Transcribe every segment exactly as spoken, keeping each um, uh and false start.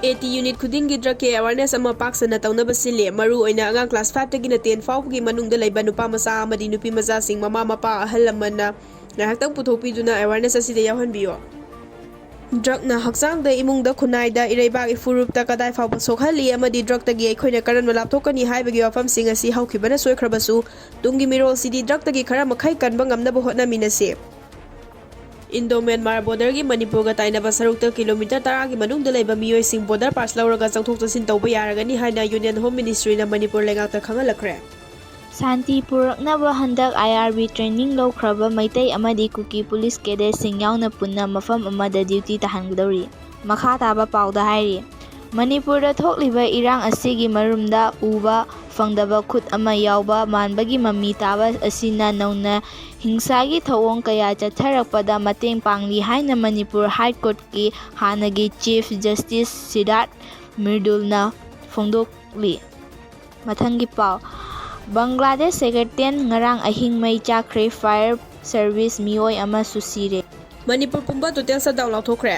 A T unit ꯈꯨꯗꯤꯡꯒꯤ ꯗ꯭ꯔꯒꯀꯤ awareness ꯑꯃ ꯄꯥꯛ ꯁꯟꯅ ꯇꯧꯅꯕ ꯁꯤꯜꯂꯤ꯫ ꯃꯔꯨ ꯑꯣꯏꯅ ꯑꯉꯥꯡ ꯀ꯭ꯂꯥꯁ ꯐꯥꯏꯚꯇꯒꯤꯅ ꯇꯦꯟ ꯐꯥꯎꯕꯒꯤ ꯃꯅꯨꯡꯗ ꯂꯩꯕ ꯅꯨꯄꯥ ꯃꯆꯥ ꯑꯃꯗꯤ ꯅꯨꯄꯤ ꯃꯆꯥꯁꯤꯡ ꯃꯃꯥ ꯃꯄꯥ ꯑꯍꯜ ꯂꯃꯟꯅ ꯉꯥꯏꯍꯥꯛꯇꯪ ꯄꯨꯊꯣꯛꯄꯤꯗꯨꯅ ꯑꯦꯋꯥꯔꯅꯦꯁ ꯑꯁꯤꯗ ꯌꯥꯎꯍꯟꯕꯤꯌꯨ꯫ ꯗ꯭ꯔꯒꯅ ꯍꯛꯆꯥꯡꯗ, ꯏꯃꯨꯡꯗ, ꯈꯨꯟꯅꯥꯏꯗ, ꯏꯔꯩꯕꯥꯛ ꯏꯐꯨꯔꯨꯞꯇ ꯀꯗꯥꯏ ꯐꯥꯎꯕ ꯁꯣꯛꯍꯜꯂꯤ ꯑꯃꯗꯤ ꯗ꯭ꯔꯒꯇꯒꯤ ꯑꯩꯈꯣꯏꯅ ꯀꯔꯝꯅ ꯂꯥꯞꯊꯣꯛꯀꯅꯤ ꯍꯥꯏꯕꯒꯤ ꯋꯥꯐꯝꯁꯤꯡ ꯑꯁꯤ ꯍꯧꯈꯤꯕꯅ ꯁꯣꯏꯈ꯭ꯔꯕꯁꯨ, ꯇꯨꯡꯒꯤ ꯃꯤꯔꯣꯜꯁꯤꯗꯤ ꯗ꯭ꯔꯒꯇꯒꯤ ꯈꯔ ꯃꯈꯩ ꯀꯟꯕ ꯉꯝꯅꯕ ꯍꯣꯠꯅꯃꯤꯟꯅꯁꯤ꯫ ꯏꯟꯗꯣ ꯃ꯭ꯌꯥꯟꯃꯥꯔ ꯕꯣꯔꯗꯔꯒꯤ ꯃꯅꯤꯄꯨꯔꯒ ꯇꯥꯏꯅꯕ ꯁꯔꯨꯛꯇ ꯀꯤꯂꯣꯃꯤꯇꯔ ꯇꯔꯥꯒꯤ ꯃꯅꯨꯡꯗ ꯂꯩꯕ ꯃꯤꯑꯣꯏꯁꯤꯡ ꯕꯣꯔꯗꯔ ꯄꯥꯁ ꯂꯧꯔꯒ ꯆꯪꯊꯣꯛ ꯆꯪꯁꯤꯟ ꯇꯧꯕ ꯌꯥꯔꯒꯅꯤ ꯍꯥꯏꯅ ꯌꯨꯅꯤꯌꯟ ꯍꯣꯝ ꯃꯤꯅꯤꯁꯇ꯭ꯔꯤꯅ ꯃꯅꯤꯄꯨꯔ ꯂꯩꯉꯥꯛꯇ ꯈꯪꯍꯜꯂꯛꯈ꯭ꯔꯦ꯫ ꯁꯥꯟꯇꯤ ꯄꯨꯔꯛꯅꯕ ꯍꯟꯗꯛ ꯑꯥꯏ ꯑꯥꯔ ꯕꯤ ꯇ꯭ꯔꯦꯅꯤꯡ ꯂꯧꯈ꯭ꯔꯕ ꯃꯩꯇꯩ ꯑꯃꯗꯤ ꯀꯨꯀꯤ ꯄꯨꯂꯤꯁ ꯀꯦꯗꯦꯠꯁꯤꯡ ꯌꯥꯎꯅ ꯄꯨꯟꯅ ꯃꯐꯝ ꯑꯃꯗ ꯗ꯭ꯌꯨꯇꯤ ꯇꯥꯍꯟꯒꯗꯧꯔꯤ꯫ ꯃꯈꯥ ꯇꯥꯕ ꯄꯥꯎꯗ ꯍꯥꯏꯔꯤ, ꯃꯅꯤꯄꯨꯔꯗ ꯊꯣꯛꯂꯤꯕ ꯏꯔꯥꯡ ꯑꯁꯤꯒꯤ ꯃꯔꯨꯝꯗ ꯎꯕ ꯐꯪꯗꯕ ꯈꯨꯠ ꯑꯃ ꯌꯥꯎꯕ ꯃꯥꯟꯕꯒꯤ ꯃꯃꯤ ꯇꯥꯕ ꯑꯁꯤꯅ ꯅꯧꯅ ꯍꯤꯡꯁꯥꯒꯤ ꯊꯧꯑꯣꯡ ꯀꯌꯥ ꯆꯠꯊꯔꯛꯄꯗ ꯃꯇꯦꯡ ꯄꯥꯡꯂꯤ ꯍꯥꯏꯅ ꯃꯅꯤꯄꯨꯔ ꯍꯥꯏ ꯀꯣꯔꯠꯀꯤ ꯍꯥꯟꯅꯒꯤ ꯆꯤꯐ ꯖꯁꯇꯤꯁ ꯁꯤꯗꯥꯔꯠ ꯃꯤꯔꯗꯨꯜꯅ ꯐꯣꯡꯗꯣꯛꯂꯤ꯫ ꯃꯊꯪꯒꯤ ꯄꯥꯎ, ꯕꯪꯒ꯭ꯂꯥꯗꯦꯁ ꯁꯦꯀ꯭ꯔꯦꯇꯦꯔꯤꯌꯦꯠ ꯉꯔꯥꯡ ꯑꯍꯤꯡ ꯃꯩ ꯆꯥꯛꯈ꯭ꯔꯦ, ꯐꯥꯌꯔ ꯁꯔꯚꯤꯁ ꯃꯤꯑꯣꯏ ꯑꯃꯁꯨ ꯁꯤꯔꯦ꯫ ꯃꯅꯤꯄꯨꯔ ꯄꯨꯝꯕ ꯇꯣꯇꯦꯜ ꯁꯠꯗꯥꯎꯟ ꯂꯥꯎꯊꯣꯛꯈ꯭ꯔꯦ꯫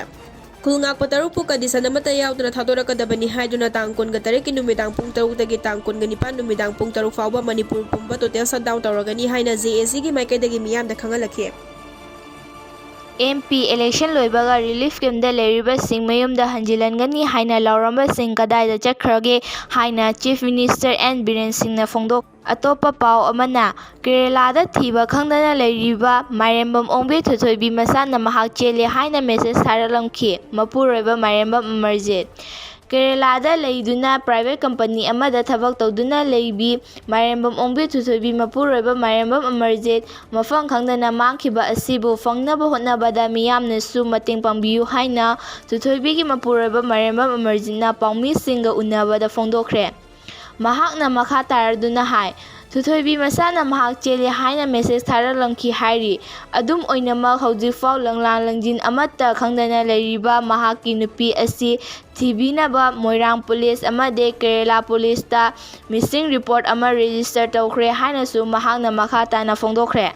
ꯈꯨꯜ ꯉꯥꯛꯄ ꯇꯔꯨꯛꯄꯨ ꯀꯟꯗꯤꯁꯟ ꯑꯃꯠꯇ ꯌꯥꯎꯗꯅ ꯊꯥꯗꯣꯔꯛꯀꯗꯕꯅꯤ ꯍꯥꯏꯗꯨꯅ ꯇꯥꯡ ꯀꯨꯟꯒ ꯇꯔꯦꯠꯀꯤ ꯅꯨꯃꯤꯗꯥꯡ ꯄꯨꯡ ꯇꯔꯨꯛꯇꯒꯤ ꯇꯥꯡ ꯀꯨꯟꯒ ꯅꯤꯄꯥꯟ ꯅꯨꯃꯤꯗꯥꯡ ꯄꯨꯡ ꯇꯔꯨꯛ ꯐꯥꯎꯕ ꯃꯅꯤꯄꯨꯔ ꯄꯨꯝꯕ ꯇꯣꯇꯦꯜ ꯁꯠꯗꯥꯎꯟ ꯇꯧꯔꯒꯅꯤ ꯍꯥꯏꯅ ꯖꯦ ꯑꯦ ꯁꯤꯒꯤ ꯃꯥꯏꯀꯩꯗꯒꯤ ꯃꯤꯌꯥꯝꯗ ꯈꯪꯍꯜꯂꯛꯈꯤ꯫ ꯑꯦꯝ ꯄꯤ ꯏꯂꯦꯛꯁꯟ ꯂꯣꯏꯕꯒ ꯔꯤꯂꯤꯐ ꯀꯦꯝꯗ ꯂꯩꯔꯤꯕꯁꯤꯡ ꯃꯌꯨꯝꯗ ꯍꯟꯖꯤꯜꯍꯟꯒꯅꯤ ꯍꯥꯏꯅ ꯂꯥꯎꯔꯝꯕꯁꯤꯡ ꯀꯗꯥꯏꯗ ꯆꯠꯈ꯭ꯔꯒꯦ ꯍꯥꯏꯅ ꯆꯤꯐ ꯃꯤꯅꯤꯁꯇꯔ ꯑꯦꯟ ꯕꯤꯔꯦꯟ ꯁꯤꯡꯅ ꯐꯣꯡꯗꯣꯛ꯫ ꯑꯇꯣꯞꯄ ꯄꯥꯎ ꯑꯃꯅ, ꯀꯦꯔꯦꯂꯥꯗ ꯊꯤꯕ ꯈꯪꯗꯅ ꯂꯩꯔꯤꯕ ꯃꯥꯏꯔꯦꯝꯕꯝ ꯑꯣꯡꯕꯤ ꯊꯣꯏꯊꯣꯏꯕꯤ ꯃꯆꯥꯅ ꯃꯍꯥꯛ ꯆꯦꯜꯂꯦ ꯍꯥꯏꯅ ꯃꯦꯁꯦꯖ ꯊꯥꯔꯛꯂꯝꯈꯤ꯫ ꯃꯄꯨꯔꯣꯏꯕ ꯃꯥꯏꯔꯦꯝꯕꯝ ꯑꯃꯔꯖꯤꯠ꯫ ꯀꯦꯔꯦꯂꯥꯗ ꯂꯩꯗꯨꯅ ꯄ꯭ꯔꯥꯏꯚꯦꯠ ꯀꯝꯄꯅꯤ ꯑꯃꯗ ꯊꯕꯛ ꯇꯧꯗꯨꯅ ꯂꯩꯕꯤ ꯃꯥꯏꯔꯦꯝꯕꯝ ꯑꯣꯡꯕꯤ ꯊꯣꯏꯊꯣꯏꯕꯤ ꯃꯄꯨꯔꯣꯏꯕ ꯃꯥꯏꯔꯦꯝꯕꯝ ꯑꯃꯔꯖꯤꯠ ꯃꯐꯝ ꯈꯪꯗꯅ ꯃꯥꯡꯈꯤꯕ ꯑꯁꯤꯕꯨ ꯐꯪꯅꯕ ꯍꯣꯠꯅꯕꯗ ꯃꯤꯌꯥꯝꯅꯁꯨ ꯃꯇꯦꯡ ꯄꯥꯡꯕꯤꯌꯨ ꯍꯥꯏꯅ ꯊꯣꯏꯊꯣꯏꯕꯤꯒꯤ ꯃꯄꯨꯔꯣꯏꯕ ꯃꯥꯏꯔꯦꯝꯕꯝ ꯑꯃꯔꯖꯤꯠꯅ ꯄꯥꯎꯃꯤꯁꯤꯡꯒ ꯎꯅꯕꯗ ꯐꯣꯡꯗꯣꯛꯈ꯭ꯔꯦ꯫ ꯃꯍꯥꯛꯅ ꯃꯈꯥ ꯇꯥꯔꯗꯨꯅ ꯍꯥꯏ, ꯊꯣꯏꯊꯣꯏꯕꯤ ꯃꯆꯥꯅ ꯃꯍꯥꯛ ꯆꯦꯜꯂꯦ ꯍꯥꯏꯅ ꯃꯦꯁꯦꯖ ꯊꯥꯔꯛꯂꯝꯈꯤ ꯍꯥꯏꯔꯤ꯫ ꯑꯗꯨꯝ ꯑꯣꯏꯅꯃꯛ, ꯍꯧꯖꯤꯛꯐꯥꯎ ꯂꯪꯂꯥ ꯂꯪꯖꯤꯟ ꯑꯃꯠꯇ ꯈꯪꯗꯅ ꯂꯩꯔꯤꯕ ꯃꯍꯥꯛꯀꯤ ꯅꯨꯄꯤ ꯑꯁꯤ ꯊꯤꯕꯤꯅꯕ ꯃꯣꯏꯔꯥꯡ ꯄꯨꯂꯤꯁ ꯑꯃꯗꯤ ꯀꯦꯔꯦꯂꯥ ꯄꯨꯂꯤꯁꯇ ꯃꯤꯁꯤꯡ ꯔꯤꯄꯣꯔꯠ ꯑꯃ ꯔꯦꯖꯤꯁꯇꯔ ꯇꯧꯈ꯭ꯔꯦ ꯍꯥꯏꯅꯁꯨ ꯃꯍꯥꯛꯅ ꯃꯈꯥ ꯇꯥꯅ ꯐꯣꯡꯗꯣꯛꯈ꯭ꯔꯦ꯫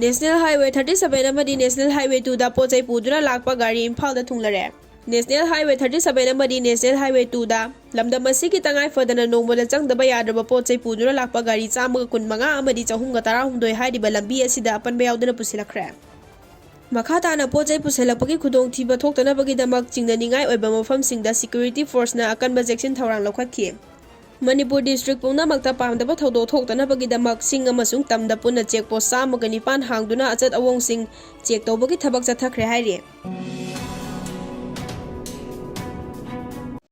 ꯅꯦꯁꯅꯦꯜ ꯍꯥꯏꯋꯦ ꯊꯥꯔꯇꯤ ꯁꯚꯦꯟ ꯑꯃꯗꯤ ꯅꯦꯁꯅꯦꯜ ꯍꯥꯏꯋꯦ ꯇꯨꯗ ꯄꯣꯠ ꯆꯩ ꯄꯨꯗꯨꯅ ꯂꯥꯛꯄ ꯒꯥꯔꯤ ꯏꯝꯐꯥꯜꯗ ꯊꯨꯡꯂꯔꯦ꯫ National Highway thirty seven ꯑꯃꯗꯤ National Highway two ꯗ ꯂꯝꯗꯝ ꯑꯁꯤꯒꯤ ꯇꯉꯥꯏ ꯐꯗꯅ ꯅꯣꯡꯃꯗ ꯆꯪꯗꯕ ꯌꯥꯗ꯭ꯔꯕ ꯄꯣꯠ ꯆꯩ ꯄꯨꯗꯨꯅ ꯂꯥꯛꯄ ꯒꯥꯔꯤ ꯆꯥꯝꯃꯒ ꯀꯨꯟ ꯃꯉꯥ ꯑꯃꯗꯤ ꯆꯍꯨꯝꯒ ꯇꯔꯥꯍꯨꯝꯗꯣꯏ ꯍꯥꯏꯔꯤꯕ ꯂꯝꯕꯤ ꯑꯁꯤꯗ ꯑꯄꯟꯕ ꯌꯥꯎꯗꯅ ꯄꯨꯁꯤꯜꯂꯛꯈ꯭ꯔꯦ꯫ ꯃꯈꯥ ꯇꯥꯅ ꯄꯣꯠ ꯆꯩ ꯄꯨꯁꯤꯜꯂꯛꯄꯒꯤ ꯈꯨꯗꯣꯡꯊꯤꯕ ꯊꯣꯛꯇꯅꯕꯒꯤꯗꯃꯛ ꯆꯤꯡꯅꯅꯤꯡꯉꯥꯏ ꯑꯣꯏꯕ ꯃꯐꯝꯁꯤꯡꯗ security force ꯅ ꯑꯀꯟꯕ ꯆꯦꯛꯁꯤꯟ ꯊꯧꯔꯥꯡ ꯂꯧꯈꯠꯈꯤ꯫ ꯃꯅꯤꯄꯨꯔ district ꯄꯨꯝꯅꯃꯛꯇ ꯄꯥꯝꯗꯕ ꯊꯧꯗꯣꯛ ꯊꯣꯛꯇꯅꯕꯒꯤꯗꯃꯛ ꯆꯤꯡ ꯑꯃꯁꯨꯡ ꯇꯝꯗ ꯄꯨꯟꯅ check post ꯆꯥꯝꯃꯒ ꯅꯤꯄꯥꯟ ꯍꯥꯡꯗꯨꯅ ꯑꯆꯠ ꯑꯋꯣꯡꯁꯤꯡ check ꯇꯧꯕꯒꯤ ꯊꯕꯛ ꯆꯠꯊꯈ꯭ꯔꯦ ꯍꯥꯏꯔꯤ꯫